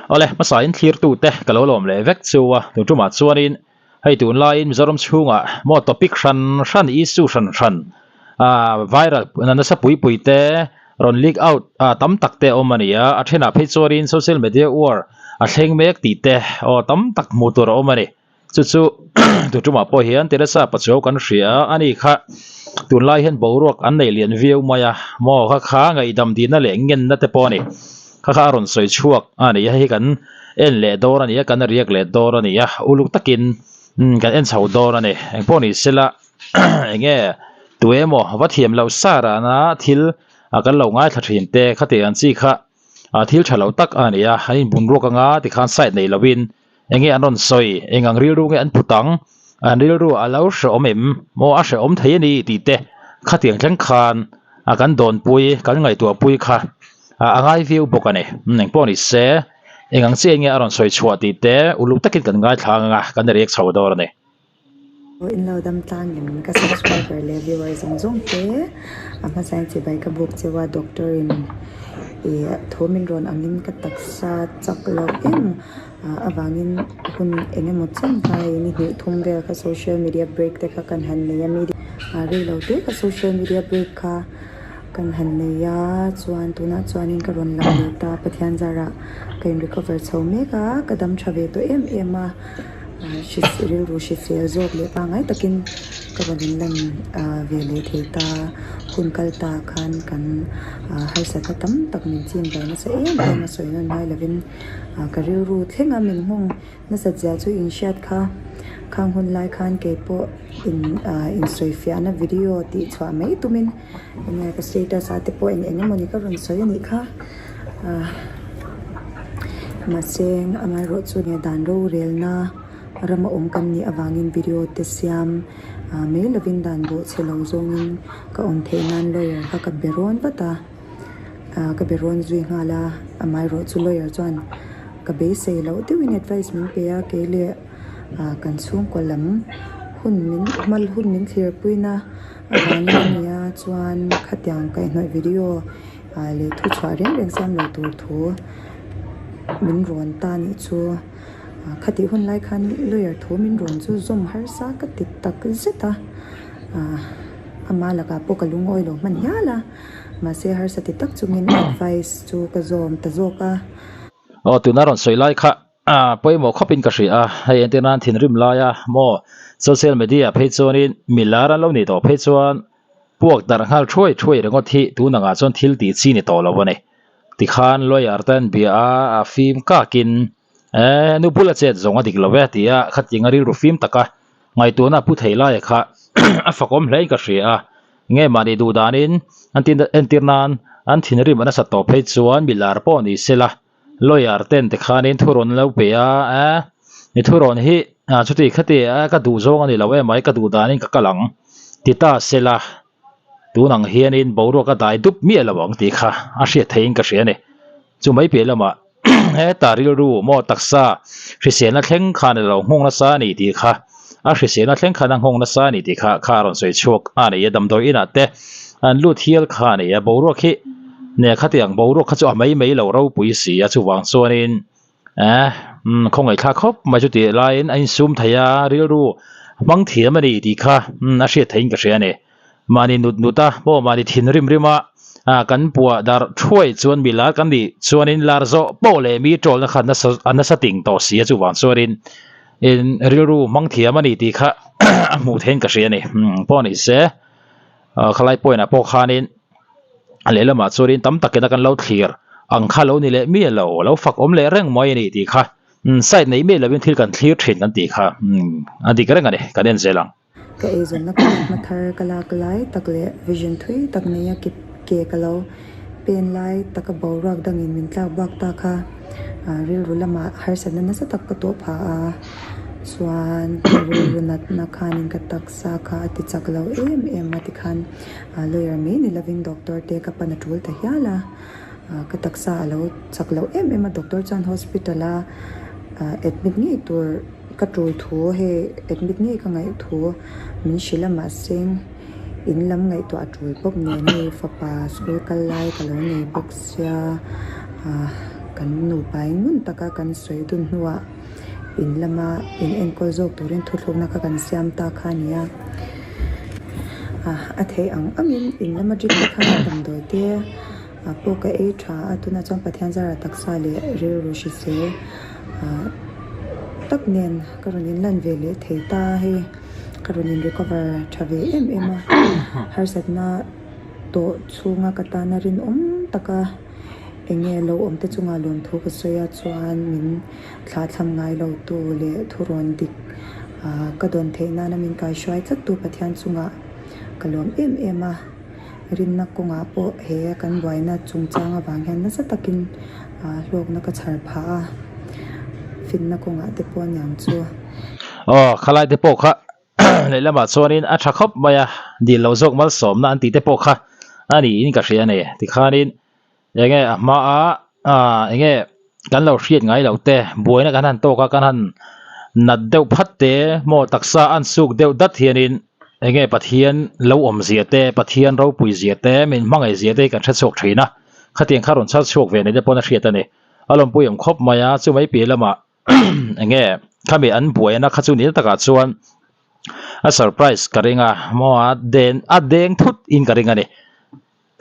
Awle, hmasa in thlirtute ka lo lawm leh vek chu a, tun tumah chuanin hei tunlaiin Mizoram chhungah maw topic hran hran, issue hran hran ah viral nasa pui pui te rawn leak out ah tam tak te a awm a ni a, a thenah phei chuanin social media war a thleng mek tih te aw tam tak hmuh tur a awm a ni. Chu chu tu tumah pawh hian Teresa Pachuau kan hria a, ani kha tunlai hian boruak an nei lian viau mai a, maw kha kha ngaihdam dihna leh ngenna te pawh a ni. Kha kha a rawn sawi chhuak a ni a, hei kan en leh dawn a ni a, kan riak leh dawn a ni a, uluk takin kan en chho dawn a ni. Engpawh ni sela enge tu emaw va thiam loh sa rana thil kan lo ngaithla thin te khatiang ang chi kha thil tha lo tak a ni a, an inbunruak anga tikhan side nei lovin Enge an rawn sawi? Eng ang rilru nge an put ang? An rilru a lo hrehawm em? Maw a hrehawm thei a ni tih te khatiang thleng khan a kan dawnpui, kan ngaihtuahpui kha a ngai viau bawk a ni. Engpawh ni se, eng ang chiah nge a rawn sawi chhuah tih te uluk takin kan ngaithla ang a, kan riak chho dawr a ni. In lo dam tlang em ka subscriber leh viewer zawng zawng te a hmasain chibai ka buk cheu a doctor in ih thu min rawn angin ka taksa chak lo em avangin hun eng emaw chen hnai ni hnih thum vel kha social media break te kha kan han nei a media rei lo te kha social media break kha kan han nei a chuan tunah chuanin ka rawn lang leh ta Pathian zarah ka in recover chho mek a ka dam tha ve tawh em em a. Rilru hrisel zawk leh pangngai takin ka rawn inlan ve leh thei ta. Hun kal ta khan kan harsatna tam tak min chin ve nasa em em a sawi nawn ngai lovin ka rilru thleng a min nghawng nasat zia chu inhriat kha. Khang hun lai khan kei pawh in insawifiahna video tih chhuah mai tumin enge ka status ah te pawh eng eng emawni ka rawn sawi a nih kha. Mahse amaherawh chu nia dan rorelna rama awm kan nih avangin video te siam mai lovin dan bawh chhe lo zawngin ka awm theih nan lawyer kha ka be rawn vat a ka be rawn zui nghal a amaherawh chu lawyer chuan ka beisei loh deuhin advice min pe a kei leh kan chhungkaw lam hun min hmal hun min thlir puina avangin a nia chuan khatiang kaihhnawih video. Leh thu chhuah reng reng siam lo tur thu min rawn ta nih chu khatih hun lai khan lawyer thu min rawn chu zawm harsa ka ti tak zet a ama lakah pawh ka lungawi lo hman hial a mahse harsa ti tak chungin advice chu ka zawm ta zawk a. Aw tuna rawn sawi lai kha pawimawh khawpin ka hria a hei entir nan thinrim laia maw social media phei chuanin milar an lo nih tawh phei chuan Puak darh nghal thuai thuai ringawt hi tun angah chuan thil tih chi ni tawh lo a ni. Tikhan lawyer te an bia a, a fim kakin eh nu bula chet zawng a dik lo e ti a, khatiang a rilru fim taka ngaihtuahna a pu thei laia kha a fakawm hlein ka hria a. Nge mahni duh danin an tin entir nan an thinrim a nasat tawh phei chuan milar pawh ni sela lawyer ten tikhanin thurawn an lo pe a, eh mi thurawn hi chuti khati ka duh zawng a ni lo emai ka duh danin ka kal ang. Ti ta se la, tun ang hianin boruak a dai dup miah lo ang tih kha a hriat theihin ka hria a ni. Chu mai piah lamah heta rilru maw taksa hriselna thleng khan a lo nghawng nasa a ni tih kha a hriselna thleng khan a nghawng nasa a ni tih kha kha a rawn sawi chhuak a ni a, damdawi inah te an lut hial kha a ni a, boruak hi neh khatiang boruak kha chu a mai mai lo ropui si a, chuvang chuanin Eh, umm khawngaihthlak khawp mai chu tih laiin a insum thei a, rilru hmang thiam a ni tih kha umm a hriat theihin ka hria a ni. Mahni nut nut a, pawh mahni thin rim rim a, ah kan puah darh thuai chuan mi lar kan nih chuanin lar zawh pawh leh mi tawlna kha nasa a nasa ting tawh si a chuvang chuanin in rilru hmang thiam a ni tih kha a hmuh theihin ka hria a ni. Umm pawh ni se, ah khalai point ah pawh khanin a lehlamah chuanin tam takin a kan lo thlir ang kha lo ni leh miah lo lo fak awm leh reng mai a ni tih kha umm side nei miah lovin thil kan thlir thin kan tih kha umm a dik reng a ni kan en zel ang. Ka eizawnna ka hma thar ka lak lai tak leh vision thui tak neia ke ke ka lo pen lai taka boruak dangin min tlak bak ta kha rilru lamah harsatna nasa tak ka tawh phah a chuan ka rilru natna khanin ka taksa kha a ti chak lo em em a tikhan Lawyer mai ni lovin doctor te ka pan a tul ta hial a, ka taksa a lo chak loh em em a, doctor chuan hospital a admit ngei tur ka tul thu hei admit ngei ka ngaih thu min hrilh a mahse in lam ngaihtuah a tul bawk nen hei fapa school kal lai ka lo nei bawk sia. kan nupa in ngun taka kan sawi dun hnuah in lama in enkawl zawk turin thuthlukna kha kan siam ta kha a ni a. A theih ang angin in lama drip te khan damdawi te pawh ka ei tha a, tunah chuan Pathian zara taksa leh rilru hrisel tak nen ka rawn inlan ve leh thei ta a hei ka rawn in recover tha ve em em a, harsatna tawh chhunga ka tana rinawm taka eng nge lo awm te chungah lawmthu ka sawi a chuan min thlahthlam ngai lo tu leh thurawn dik ah ka dawn theih nana min kaihruai tlat tu Pathian chungah ka lawm em em a, rinna kawngah pawh he kan buaina chungchang avang hian nasa takin ah hlawkna ka chhar phah a, finna kawngah te pawh aniang chu. Aw khalai te pawh kha lehlamah chuanin a tha khawp mai a, dil lo zawk malsawmna an tih te pawh kha a niin ka hria a ni. Tikhanin enge a hmaa ah enge kan lo hriat ngai loh te buaina kan han tawk a kan han nat deuh phat te maw taksa an suk deuh dat hianin enge Pathian lo awm zia te Pathian ropui zia te min hmangaih zia te hi kan hre chhuak thin a, khatiang kha rawn chhar chhuak ve ni te pawn a hriat a ni. A lawmpui awm khawp mai a, chumai piah lamah enge khami an buaina kha chu ni takah chuan a surprise ka ring a maw a den a deng thut in ka ring a ni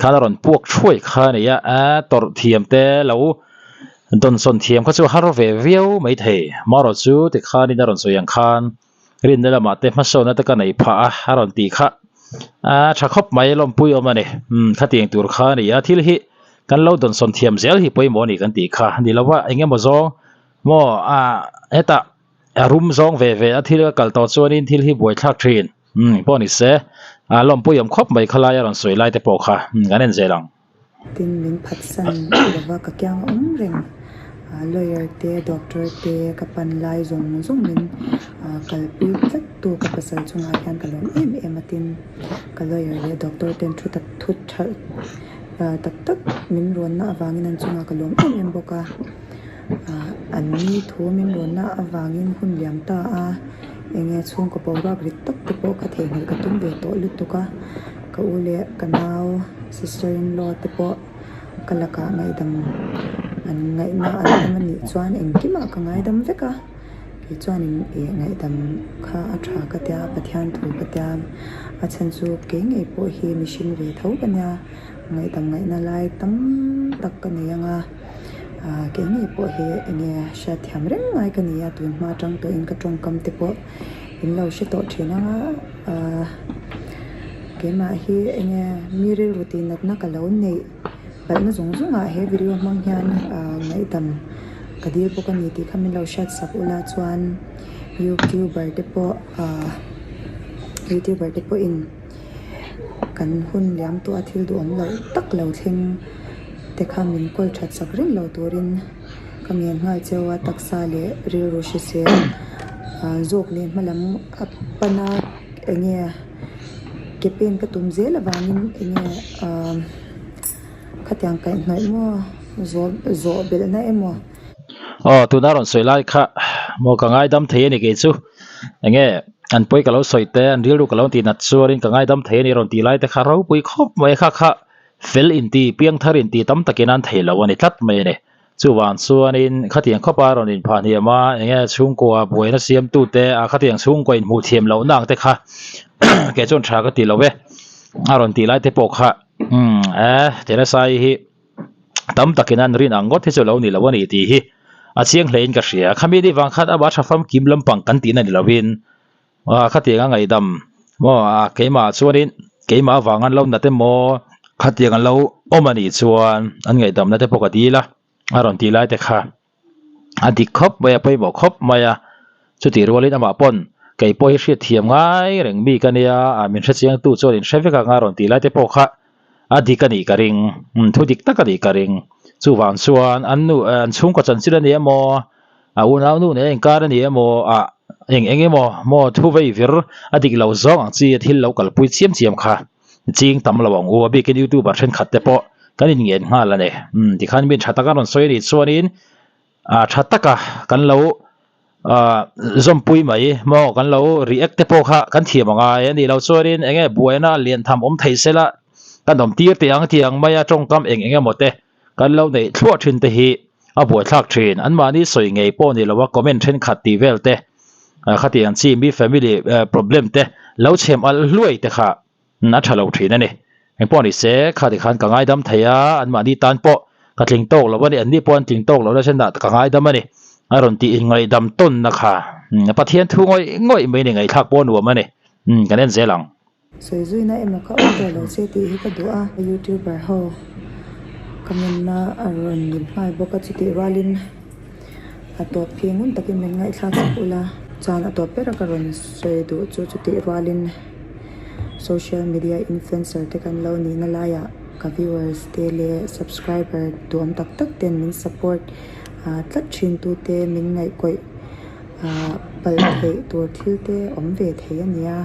khan a rawn puak thuai kha a ni a a tawrh thiam te lo dawnsawn thiam kha chu a har ve viau mai thei marawh chu tikhanin a rawn sawi ang khan rinna lamah te hmasawnna te ka nei phah a a rawn tih kha a tha khawp mai lawmpui awm a ni umm khatiang tur kha a ni a thil hi kan lo dawnsawn thiam zel hi pawimawh a ni kan tih kha ni lo a eng emaw zawng maw ah hetah a rum zawng ve ve a thil a kal tawh chuanin thil hi buaithlak thin umm pawh ni se a lawmpui awm khawp mai khalai a rawn sawi lai te pawh kha umm kan en zel ang. Tin, min phatsan lova ka kiang a awm reng. Lawyer te, doctor te ka pan lai zawng zawng min kalpui tlat tu ka pasal chungah hian ka lawm em em a. Tin, ka lawyer leh doctor ten thu tak thu tha tak tak min rawnna avangin an chungah ka lawm em em bawk a. An ni thu min rawnna avangin hun liam ta a, enge chhungkaw boruak rit tak te pawh ka theihnghilh ka tum ve tawh lutuk a. Ka u leh ka nau sister in law te pawh ka lakah ngaihdam an ngaihna an awm a nih chuan engkimah ka ngaidam vek a, kei chuanin ih ngaihdam kha a tha ka tia Pathian thu ka tia a chhan chu kei ngei pawh hi mihring ve tho ka nia ngaihdam ngaihna lai tam tak ka nei ang a ah kei ngei pawh hi enge hriatthiam reng ngai ka ni a tun hma atang tawhin ka tawngkam te pawh. In lo hre tawh thin ang a, ahh keimah hi enge mi rilru tih natna ka lo neih palhna zawng zawng ah he video hmang hian ahh ngaihdam ka dil bawk a ni tih kha min lo hriat sak ula chuan youtuber te pawh ahh youtuber te pawhin kan hun liam tawh a thil duhawm loh tak lo thleng te kha min kawl that sak reng lo turin. Ka ngen nghal cheu a taksa leh rilru hrisel zawk leh hmalam a pan a enge ke pen ka tum zel avangin enge ahh khatiang kaihhnawih maw zawh zawh belhna emaw. Aw tuna rawn sawi lai kha maw ka ngaidam thei a ni kei chu enge an pawi ka lo sawi te an rilru ka lo tih nat chuanin ka ngaidam thei a ni rawn tih lai te kha ropui khawp mai kha kha Fel inti, piangthar inti tam takin an thei lo a ni tlat mai a ni. Chuvang chuanin khatiang khawpa rawn inphah hniam a, enge chhungkua buaina siamtute a khatiang chhungkua inhmuh thiam lohna ang te kha kei chuan tha ka ti lo e. A rawn tih lai te pawh kha umm eh Teresai hi tam takin an rin ang ngawt hi chu lo ni lo a ni tih hi a chiang hlein ka hria. Khami ni vang khan amah tha famkim lampang kan tihna ni loin Ah khatiang a ngaihdam maw ah keimah chuanin keimah avang an lo nat emaw khatiang an lo awm a nih chuan an ngaihdamna te pawh ka dil a a rawn tih lai te kha a dik khawp mai a pawimawh khawp mai a chutih rualin amah pawn kei pawh hi hriat thiam ngai reng bik a nia ah min hrechiang tu chuan in hre vek ang a rawn tih lai te pawh kha a dik a nih ka ring umm thu dik tak a nih ka ring chuvang chuan an nu an chhungkaw chanchin a ni emaw A unau nu nen inkar a ni emaw ah eng eng emaw maw thu vei vir a dik lo zawng ang chi a thil lo kalpui chiam chiam kha ching tam lo ang u a bikin youtuber thenkhat te pawh kan in ngen nghal a ni umm tikhan min tha taka rawn sawi a nih chuanin ah tha taka kan lo ah zawmpui mai maw kan lo react te pawh kha kan thiam angai a nih loh chuanin eng nge buaina lian tham awm thei sela kan awm tir teh ang tih ang maia tawngkam eng eng emaw te. Kan lo neih thluah thin te hi A buaithlak thin. Anmahni sawi ngei pawh ni lo a comment thenkhat tih vel te, khatiang chi mi family problem te lo chhem alh hluai te kha a tha lo thin a ni. Engpawh ni se, kha tikhan ka ngaidam thei a, anmahni tan pawh ka tling tawk lo a ni, anni pawh an tling tawk lo nasa nah ka ngaidam a ni. A rawn tih inngaihdam tawnna kha Pathian thu ngawih ngawih mai ni ngaihthlak pawh nuam a ni. Kan en zel ang. Sawi zuina emaw ka awm tawh lo che tih hi ka duh a, youtuber ho comment na a rawn ni nghal bawk a, chutih rualin a tawp hi ngun takin min ngaihthlak sak ula. Chuan a tawp ber a ka rawn sawi duh chu chutih rualin social media influencer te kan lo nihna laiah ka viewers te leh subscriber duhawm tak tak ten min support tlat thin tute min ngaihkawih Ah palh theih tur thil te awm ve thei a nia,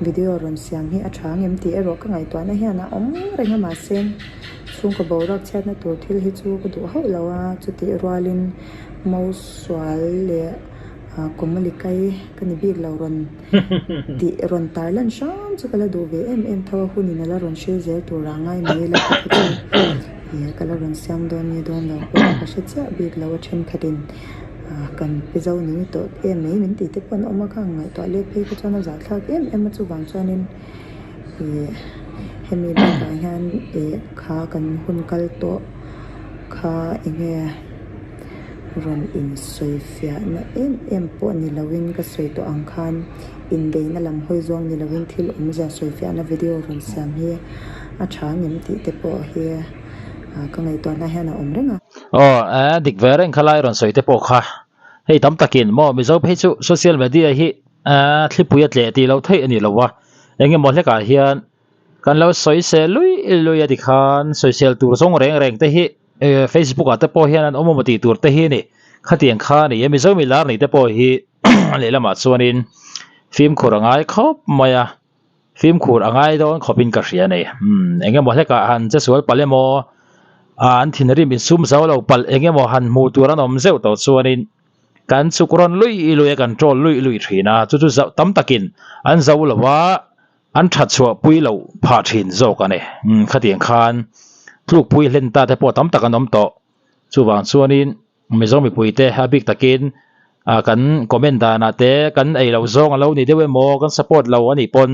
video rawn siam hi a tha ngem tih erawh ka ngaihtuahna hian a awm reng a mahse chhungkaw boruak chhiatna tur thil hi chu ka duh hauh lo a, chutih rualin Mausual leh ah Kawmalikai ka ni bik lo rawn tih rawn tar lan hram chu ka la duh ve em em tho a, hunin a la rawn hril zel tur ah ngai mai ila ka ti chu ih ka la rawn siam dawn nge dawn lo pawh ka hre chiah bik lo a thenkhatin. Kan pi zo ni tawh em mai min tih te pawh an awm a, khang ngaihtuah let phei kha chuan a zahthlak em em a chuvang chuanin ih hemi bakah hian ih kha kan hun kal tawh kha eng nge rawn insawi fiahna em em pawh ni loin ka sawi tawh ang khan inbeihna lam hawi zawng ni loin thil awmzia sawi fiahna video rawn siam hi a tha ngem tih te pawh hi. Ka ngaihtuahna hian a awm reng a. Aw eh dik ve reng kha lai rawn sawi te pawh kha hei tam takin maw Mizo phei chu social media hi eh thlipui a tleh tih loh theih a ni lo a eng emaw hlekah hian kan lo sawi sel lui lui a tikhan sawisel tur zawng reng reng te hi eh Facebook ah te pawh hian an awm emaw tih tur te hi a ni khatiang kha a ni a Mizo milar nih te pawh hi lehlamah chuanin fimkhur a ngai khawp mai a. Fimkhur a ngai dawn khawpin ka hria a ni. Umm eng emaw hlekah han che sual palh emaw ah an thinrim insum zo lo palh eng emaw han hmuh tur an awm zeuh tawh chuanin kan chuk rawn luih luih a kan troll luih luih thin a, chu chu zauh tam takin an zo lo a, an that chhuah pui loh phah thin zawk a ni. Umm khatiang khan tlukpui hlen ta te pawh tam tak an awm tawh. Chuvang chuanin Mizo mipuite a bik takin ah kan comment danah te kan ei loh zawng a lo ni deuh emaw kan support lo a nih pawn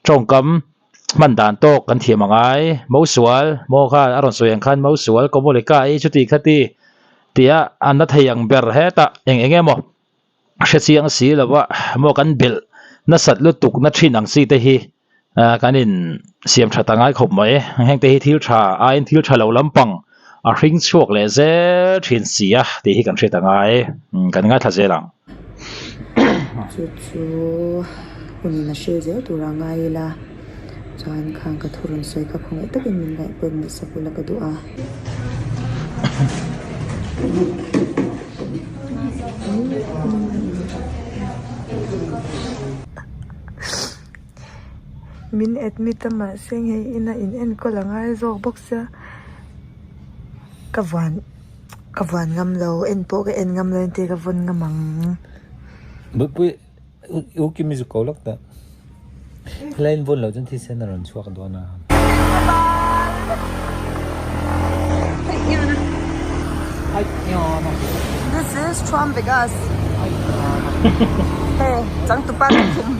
tawngkam hman dan tawk kan thiam a ngai. Mosual maw khan a rawn sawi ang khan Mosual Komolika ei chuti khati tia a na thei ang ber hetah eng eng emaw hre chiang si lo a maw kan belh nasat lutuk na thin ang chi te hi ah kan in siam that a ngai khawp mai heng te hi thil tha aiin thil tha lo lampang a hring chhuak leh zel thin si a tih hi kan hriat a ngai kan ngaithla zel ang. Chu chu hunin a hre zel tur a ngai ila chuan khang ka thu rawn sawi kha khawngaih takin min ngaihpawimawh sak ula ka duh a. Min admit a mahse hei ina in enkawl a ngai zawk bawk sia ka vuan ka vuan ngam lo en pawh ka en ngam lo engtin ka vawn ngam ang. Bawihpui u Kimi zu ko lawk teh helai in vawn loh chuan thisen a rawn chhuak dawn a. This is Trump Vegas. Hey, changtupa thum.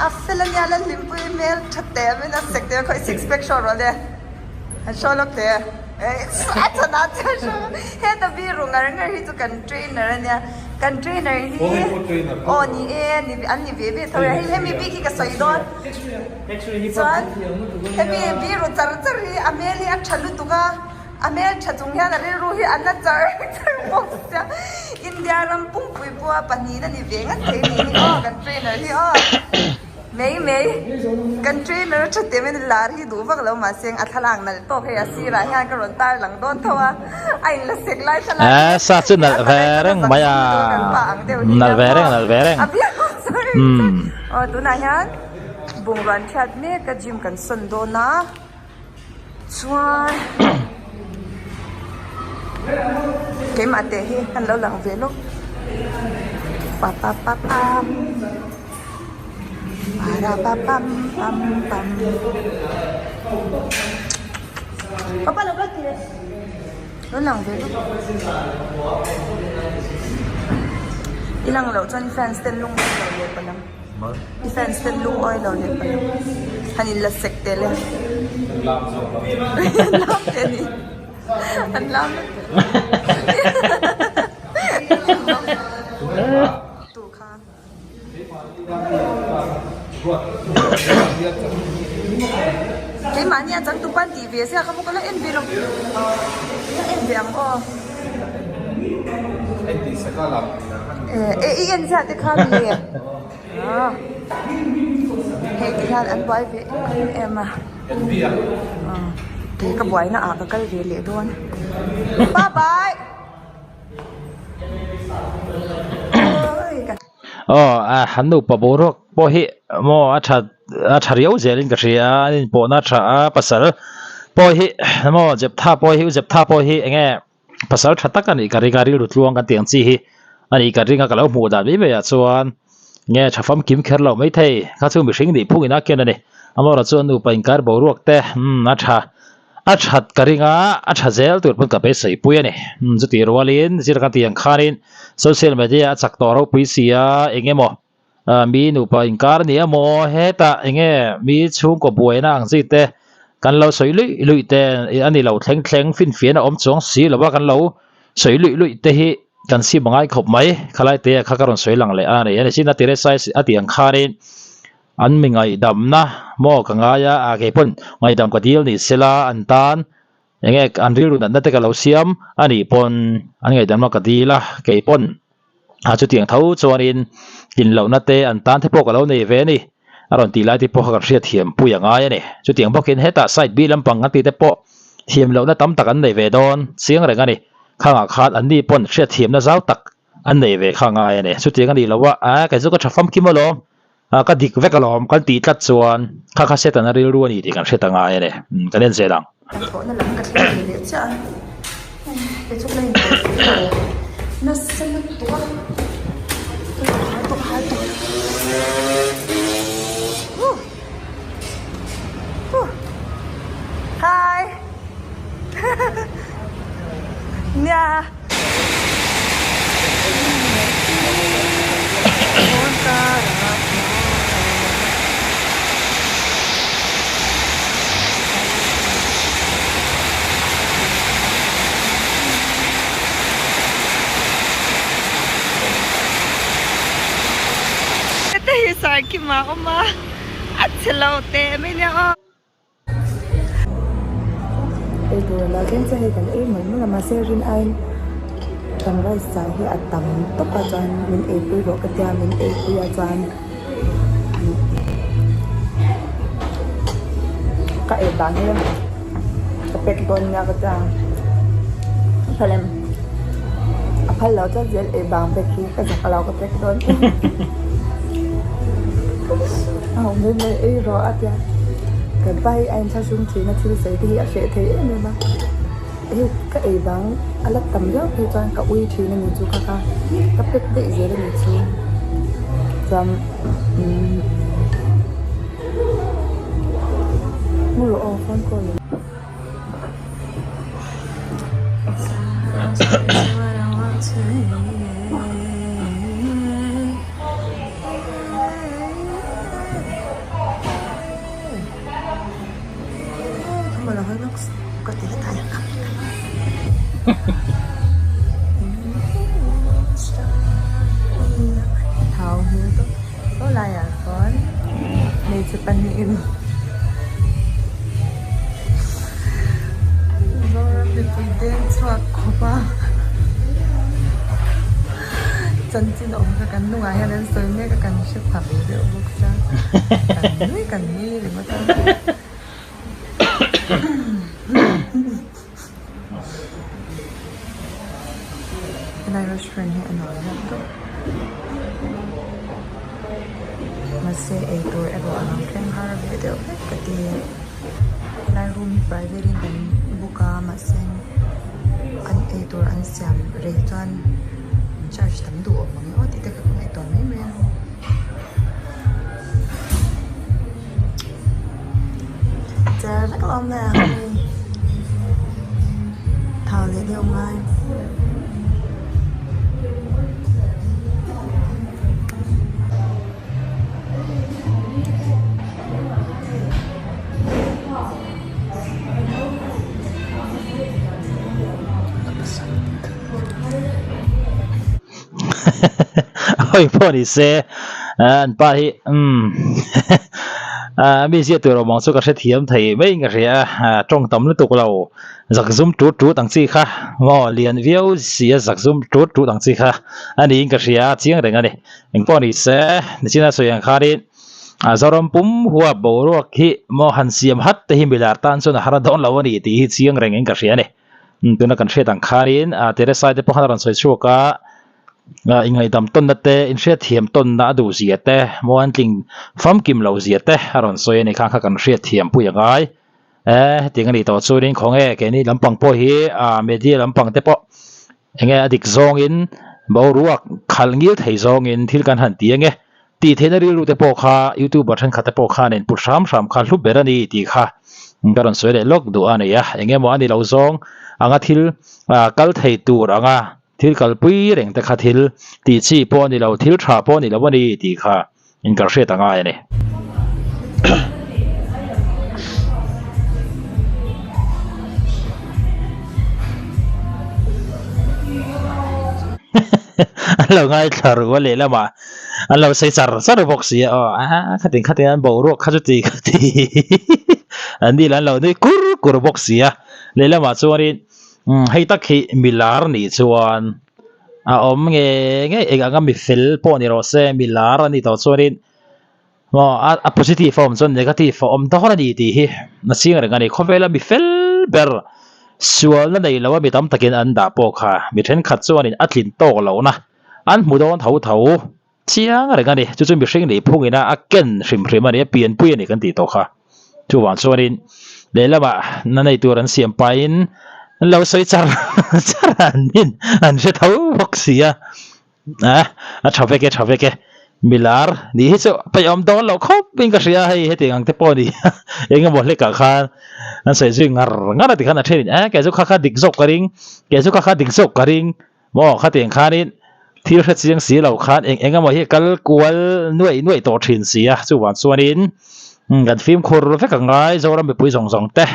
A fel a nia la hlimpui hmel tha teh a min a sek teh a khawi six pack show rawh le han show lawk teh a chhan ah chuan show heta biru ngar ngar hi chu kan trainer a nia kan trainer hi aw ni e an ni ve ve tho e hemi bik hi ka sawi dawn chuan hemi biru char char hi a hmel hi a tha lutuk a. A hmel tha chung hian a rilru hi a na char char bawk sia. India ram pumpui pawha pahnih a ni ve ngat thei ni hi aw kan trainer hi aw. Mai mai kan trainer a tha tem in lar hi duh vak lo mahse a thlalak nalh tawk hei a sirah hian ka rawn tar lang dawn tho a. A in la sek lai thlalak hi sa chu nalh ve reng mai a nalh ve reng nalh ve reng. A biak aw tunah hian bungrua an thiat mek a gym kan sawn dawn a. Chuan keimah teh hi an lo lang ve lawk pa pa pa pam. Para pa pam pam pam Papa lo kal tih Lo lang ve bawk I lang loh chuan i fans ten lungawi lo leh palh ang I fans ten lungawi lo leh palh ang Han in la sek teh le An lam teh a ni An lam Tuh kha. Keimahni a changtu pan tih ve sia ka bawk a la en ve lo la en ve ang aw eh i en ziah te kha mi ah hei ti hian an buai ve em em a kei ka buaina ah ka kal ve leh dawn bye bye. Aw a han nupa boruak pawh hi maw a tha a tha riau zelin ka hria a an inpawhna a tha a pasal pawh hi maw Jeptha pawh hi u Jeptha pawh hi eng nge pasal tha tak a nih ka ring a rilru tluang kan tih ang chi hi a nih ka ring a ka lo hmuh dan mai mai ah chuan nge tha famkim kher lo maithei kha chu mihring nih phungin a ken a ni amaherawhchu chuan nupa inkar boruak te umm a tha. A that ka ring a, a tha zel tur pawn ka beisei pui a ni. Chutih rualin zir ka tih ang khanin social media a chak tawh ropui si a, eng emaw mi nupa inkar a ni emaw hetah eng nge mi chhungkaw buaina ang chi te kan lo sawi luih luih te a ni lo thleng thleng finfiahna awm chuang si lo a kan lo sawi luih luih te hi kan sim a ngai khawp mai. Khalai te kha ka rawn sawi lang leh a ni. A ni sin a tire size a tih ang khanin. An mi ngaihdamna maw ka ngai a, a kei pawn ngaihdam ka dil ni sela an tan eng nge an rilru natna te ka lo siam a nih pawn an ngaihdamna ka dil a, kei pawn a chutiang tho chuanin tlinlohna te an tan te pawh ka lo nei ve a ni a rawn tih lai te pawh kha kan hriatthiam pui a ngai a ni. Chutiang bawkin hetah side B lampang kan tih te pawh thiamlohna tam tak an nei ve dawn chiang reng a ni. Khangah khan anni pawn hriatthiamna zau tak an nei ve kha ngai a ni. Chutiang a nih loh a, a kei chu ka tha famkim alawm. Ah ka dik vek alawm kan tih tlat chuan kha kha Satan a rilru a ni tih kan hre ta ngai a ni. Umm kan en zel ang. Kan thawhna lam ka thleng ve leh chiah a, hei kei chu ka la inbuai fai lo nasa lutuk a, ka lo hal tawh hal tawh huh huh hi nia. Heta hi Sarkima a awm a, a chhe lo teh mai nia aw. Ei tur a lo thleng chiah hei kan ei mawlh mawlh a mahse rin aiin kan rice chah hi a tam tawp a chuan min eipui rawh ka tia min eipui a chuan ka ei dan hi ka pack dawn nia ka tia a lem a phal lo tlat zel ei bang pack hi ka zak lo ka pack dawn a awm mai mai ei rawh a tia kan pa hi a inthlahrung thin a thil sawi te hi a hreh thei em em a hei ka ei bang a la tam viau phei chuan ka ui thin a ni chu kha kha ka pack daih zel a ni chu chuan umm mu rawh aw phone call in. Hmeichhe pahnihin Zoram mipui deng chhuak khawp a chanchin awm kha kan hnungah hian an sawi mek a kan hre pha ve deuh bawk sia kan nui kan nui ringawt a. Helai restaurant hi a nuam deuh deuh mahse eitur erawh a lo thleng har ve deuh hlek ka ti helai room hi private in kan book a mahse an eitur an siam rei chuan charge tam duh awm ang e aw tih te ka ngaihtuah mai mai a. Cher vek alawm le hei thau leh deuh ngai. Hawi pawh ni se an pa hi umm mi zia tur awm ang chu ka hrethiam thei mai in ka hria a tawng tam lutuk lo zak zum tut tut ang chi kha maw lian viau si a zak zum tut tut ang chi kha a niin ka hria a chiang reng a ni engpawh ni se nichina sawi ang khanin Zoram pum huap boruak hi maw han siam hat te hi milar tan chuan a har dawn lo a ni tih hi chiang reng in ka hria a ni. Tuna kan hriat ang khanin Teresai te pawh khan a rawn sawi chhuak a, inngaihdam tawnna te, inhriatthiam tawnna a duh zia te, maw an tling famkim lo zia te a rawn sawi a ni kha kha kan hriatthiam pui a ngai. Hetiang a nih tawh chuanin khawnge keini lampang pawh hi media lampang te pawh Enge a dik zawngin boruak khalh ngil thei zawngin thil kan han ti ange tih theihna rilru te pawh kha youtuber thenkhat te pawh khan input hram hram kha hlu ber a ni tih kha ka rawn sawi leh lawk duh a ni a. Enge maw a ni lo zawng anga thil kal thei tur anga thil kalpui reng te kha thil tih chi pawh a ni lo thil tha pawh a ni lo a ni tih kha inkalhriat a ngai a ni. An lo ngaithla ru a lehlamah an lo sawi char char bawk si a aw a khatin khatin an boruak kha chu ti kha ti an ni lah an lo nui kur kur bawk si a lehlamah chuanin hei tak hi milar nih chuan a awm nge nge eng anga mi fel pawh ni rawh se mi lar a nih tawh chuanin maw a a positive a awm chuan negative a awm dawn a ni tih hi a chiang reng a ni khawvela mi fel ber sualna nei lo a mi tam takin an dah pawh kha mi thenkhat chuanin a tlin tawk lohna an hmu dawn tho tho chiang reng a ni chu chu mihring nih phungin a a ken hrim hrim a ni a pianpui a ni kan tih tawh kha chuvang chuanin lehlamah na nei tur an siam pahin an lo sawi char char a an in an hre tho bawk si a ah a tha vek e tha vek e milar nih hi chu peihawm dawn loh khawp in ka hria hei hetiang ang te pawh a ni a eng emaw hlekah khan an sawi zui ngar ngar a tikhan a then in eh kei chu kha kha dik zawk ka ring kei chu kha kha dik zawk ka ring Maw khatiang khanin thil hre chiang si lo khan eng eng emaw hi kal kual nuaih nuaih tawh thin si a, chuvang chuanin kan fimkhur vek a ngai Zoram mipui zawng zawng te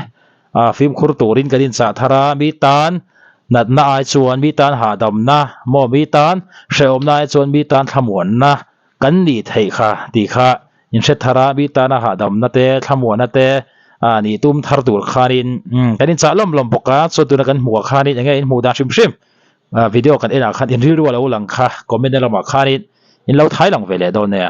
ah fimkhur turin kan inchah thar a, mi tan natna ai chuan mi tan hahdamna maw mi tan hrehawmna ai chuan mi tan thlamuanna kan nih theih kha tih kha inhre thar a, mi tana hahdamna te thlamuanna te ah nih tum thar tur khanin kan inchah lawm lawm bawk a, chuan tuna kan hmuh ah khanin enge inhmuh dan hrim hrim. Video kan enah khan in rilru a lo lang kha comment na lamah khanin in lo thai lang ve leh dawn nia.